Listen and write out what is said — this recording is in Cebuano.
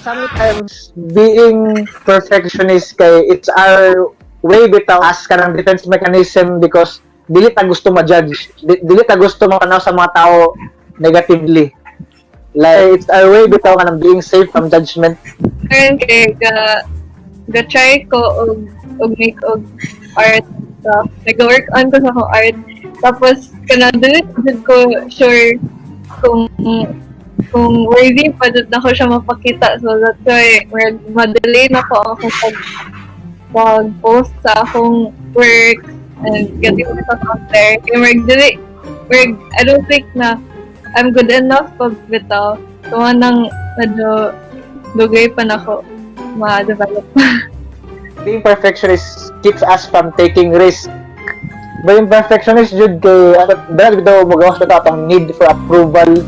Sometimes being perfectionist kay it's our way bitaw as kanang defense mechanism because dili ta gusto ma-judge. Dili ta gusto matanaw sa mga tao negatively. Like, it's our way bitaw kanang being safe from judgment. Karon kay ga try ko og make og art stuff. Nag-work on ko sa akong art. Tapos kanang dili jud ko sure kung worthy pa jud nako siya mapakita. So that's why murag ma-delay na ko ang akong pag post sa akong works and getting myself out there. Kay murag dili murag I don't think na I'm good enough pa bitaw. So nang medyo dugay pa nako ma-develop. Being perfectionist keeps us from taking risk. Being perfectionist jud kay dala bitaw mogawas bitaw atong need for approval.